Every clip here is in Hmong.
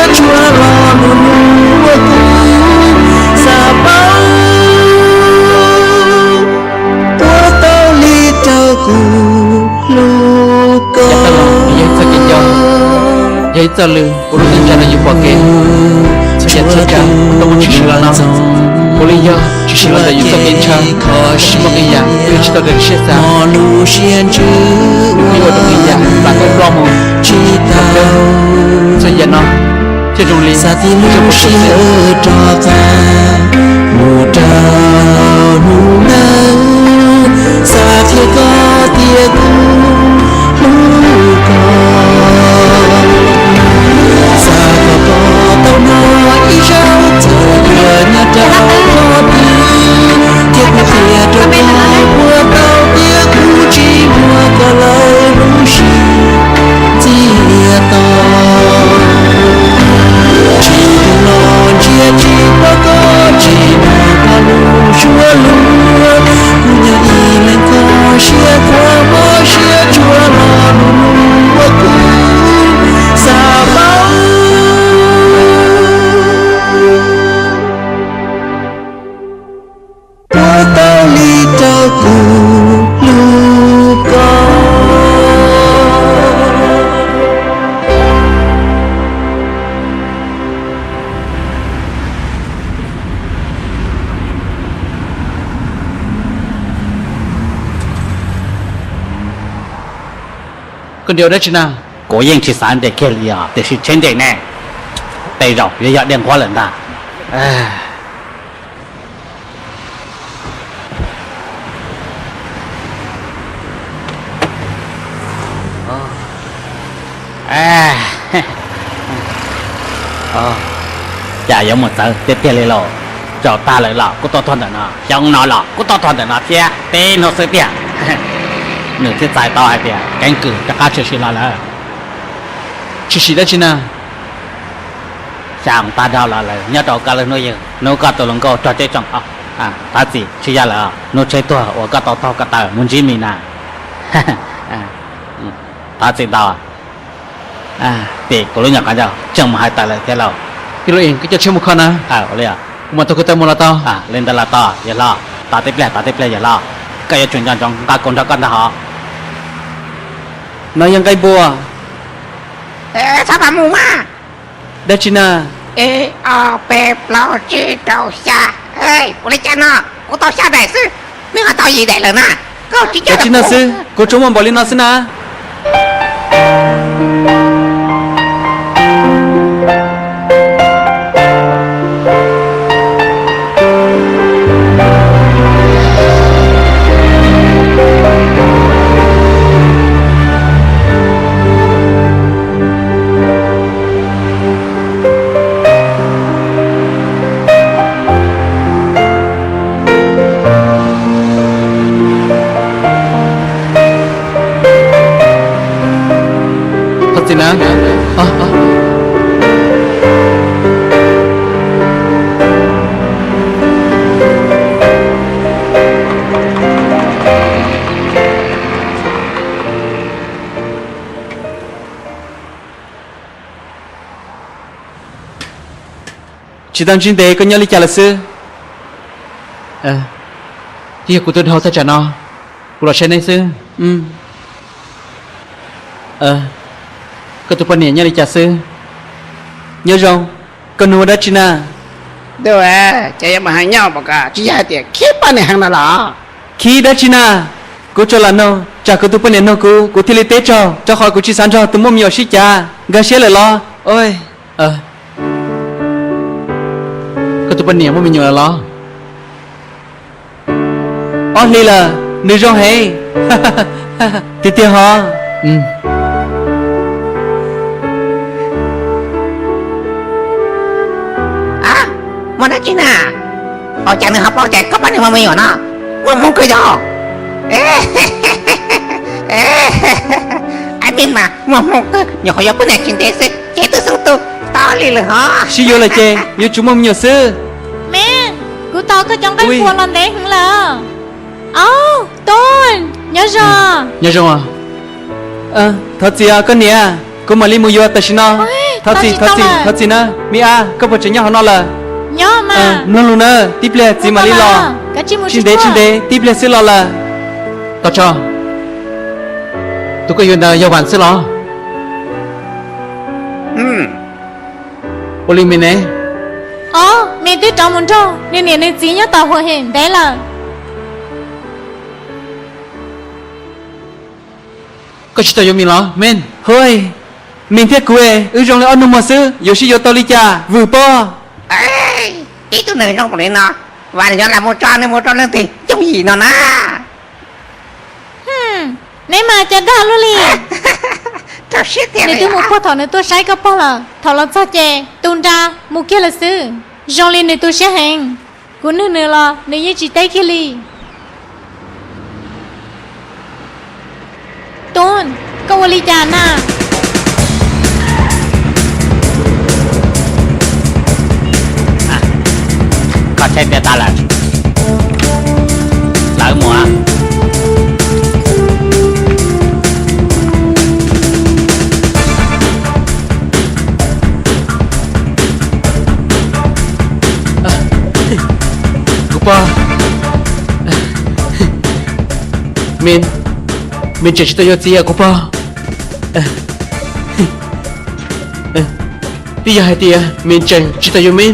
Tsuas los lus lus ua kuv xav paub, ua tau li rau kuv hlub koj. Yog txoj kev nco, yog ib txoj lw ua lub neej tsa rau yus pom kev. Txhua yam txhua tsav tau muaj tshwm sim los no, puav leej yog tshwm sim los ntawm yus txoj kev ntshaw, tsis muaj qee yam yus tsis tau raws siab xav, yus ua rau qee yam plam tau ploj mus tsis tau. Txhua yam no thiaj zoo li xav tias lub siab rov qab mus rau hnub nawb, xav qhia koj tias kuv hlub koj, xav kom koj tau hnov ib zaug txoj lus nyob rau koj tid, thiab kuv qhia rau koj puas tau tias kuv tsis muaj koj lawm lub siab txias to. Tsis tu los ntsia tsis pom koj, tsis hnov koj lub suab luag, kuv nyob ib leeg kho siab khuav mob siab tsuas los lus lus ua kuv xav paub, ua tau li rau kuv hlub koj. Koj nres ua dab tsi na? Kuv yeej tsis xav nres kiag li os, tiam sis tsheb nres ne, tej zaum yuav yog dej nqhuab lawm ntag. Cas yuav mus txawv tiag tiag li lauj. Tsaus tag lawm los kuj tuaj txog ntawm no, xyoo no los kuj tuaj txog ntawm no thiab, peb hnub xwb tiag. Nws thiaj txhais tau hais tias keeb kwm rov qab tshwm sim los lawm. Tshwm sim dab tsi na? Xya moos tag dhau los lawm, nyob rau koj lub hnub yawg, hnub koj tus hluas nkauj raug ceb tsoo. Thov txim, tsis yog lawm, hnub tsheb tuag uas koj tau taug ko taw mus ntsib Mis na. Thov txim ntau. Tim kuv lub nyuam qhov ncauj tseem mus hais tawm lawm thiab lauj. Koj coj tsheb mus kho na. Kuv mam taug ko taw mus los tau. Li ntawd los tau yawg hlob, tos tib pliag, tos tib pliag yawg hlob, koj yuav tsum nco ntsoov nqa kuv nrog koj ntag hos. No yog nqaij npua. Txhob pab mus mas. Dab tsi na? Ib ob peb plaub tsib rau xya. Ua li cas no, kuv tau xya daim xwb, neb ho tau yim daim lawm na. Dab tsi no xwb, kuv tsuas muaj npaum li no xwb na. Thov txim na. Tsis tau ntsib ntev, koj nyob li cas lawm xwb? Twb yog kuv tuaj dhau thaj tsam no, kuv los saib neb xwb. Koj tus poj niam nyob li cas xwb? Nyob zoo. Koj nug ua dab tsi na? Ces yuav mus hais nyob pom ko tsis yog hais tias khib poj niam heev no los? Khib dab tsi na? Kuv tsuas lam nug tsam kuv tus poj niam nug kuv, kuv thiaj li teb raug, rau qhov kuv tsis xav nrog tus muaj me nyuam sib cav. Nkag siab lawm los? Koj tus poj niam muaj me nyuam lawm los? Ob hlis lawm, nws zoo heev. Tiag tiag hov. Muaj dab tsi na? Ua cas nws ho paub tias koj poj niam muaj me nyuam no? Muaj hmoo kawg yog? Ab, me mas muaj hmoo kawg, nyuam qhuav yuav poj niam tsis ntev xwb ces twb xeeb tub tau li lawm hov. Sib yuav lawm ces yuav tsum muaj me nyuam xwb. Me, kuv tos koj cov nqaij npua los ntev heev lawm. Au, Tooj, nyob zoo. Nyob zoo. Thov txim os koj niam, kuv mam li mus yuav tam sim no. Thov txim, thov txim, thov txim na. Me ab, koj puas tseem nyob hauv no lawm? Nyob mas. Mloog lus na, tib pliag txiv mam li los. Tsis ntev tsis ntev, tib pliag xwb los lawm. Tos tso, tus koj yuav ntawd yog Vam xwb los? Ua li me ne? Os, me twb rov mus nrog nws niam nws txiv nyob tom huam hem ntev lawm. Koj tsis tau yuav me los me? Hwj, me thiab kuv wb zoo li ob nus muag xwb, yuav sib yuav tau li cas vwm pob. Ib tug neeg zoo li no, Vam yuav lam mus tso nws mus rau leej twg yooj yim no na. Neb mas cas dag luaj li. Nws twb mus puag thaum nws tuaj saib koj pog lawm, thaum los txog ces tu nra mus kiag lawm xwb. Zoo li nws tu siab heev. Kuv nug nws los nws yeej tsis teb kiag li. Tub, koj ua li cas na? Koj tsheb tiaj tas lawm, lawv mus. Kuv pog, me, me tseem tsis tau yuav txiv os kuv pog. Twb yog hais tias me tseem tsis tau yuav me,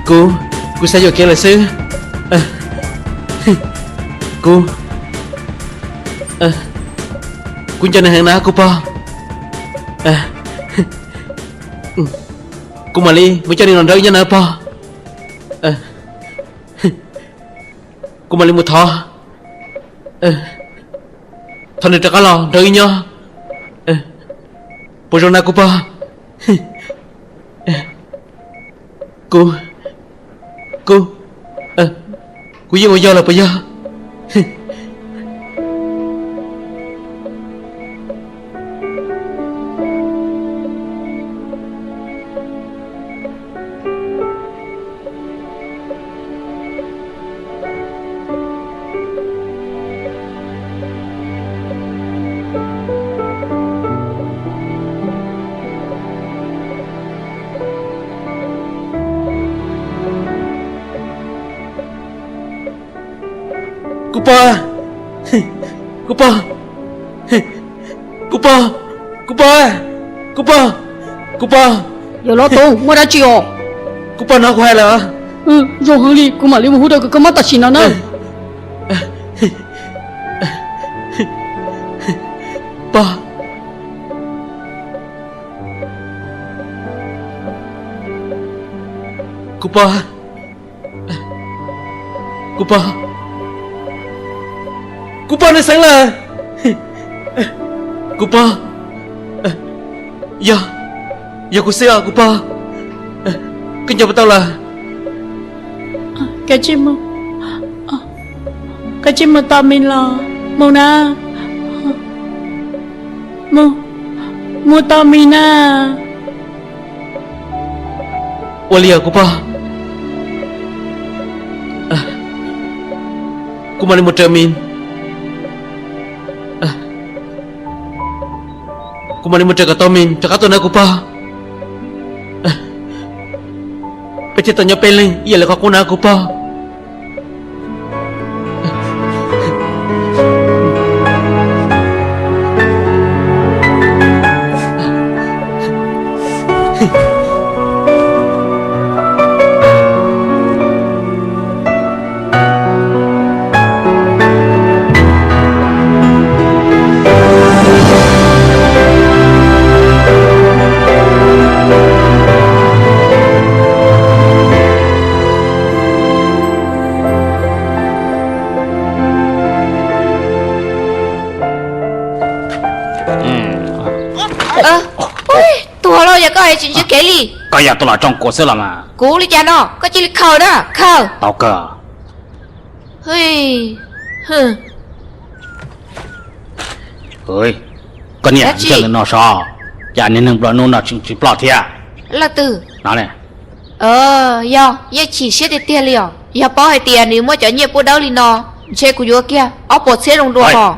kuv, kuv xav yuam kev lawm xwb. Kuv, kuv nco nws heev na kuv pog. Kuv mam li mus coj nws los nrog wb nyob na pog. Kuv mam li mus thov, thov nws rov qab los nrog wb nyob. Puas zoo na kuv pog? Kuv, kuv, kuv yeej ua yog los puas yog? Kuv pog, kuv pog, kuv pog, kuv pog, kuv pog, kuv pog. Yawg Hlob Tub, muaj dab tsi os? Kuv pog, hnov kuv hais lawm. Zoo heev li, kuv mam li mus hu rau koj mab tam sim no na. Pog, kuv pog, kuv pog, kuv pog, nws xeev lawm. Kuv pog, yog, yog kuv xwb os kuv pog. Koj nco puas tau lawm? Koj tsis mus tos me los mus na. Mus, mus tos me na. Ua li os kuv pog, kuv mam li mus raws me, kuv mam li mus raws kom tau me rov qab tuaj na kuv pog. Peb thiaj tau nyob peb leeg ib yam li qhov qub na kuv pog. Tuag los yog koj tsis ntsib kev li. Koj yog tus los rooj kuv xwb los mas. Kuv li cas no koj cia li khaws na, khaws. Tau kawg. Koj niam, ntsia ntawm no saib, cas niag neeg nplua nuj no tseem tsis ploj thiab. Leej twg? No ne. Yog, yeej chim siab tiag tiag li os. Yog paub hais tias nws muaj cov nyiaj pub dawb li no, ntshe kuv yuav kiag ob puas txhiab zoo dua hos.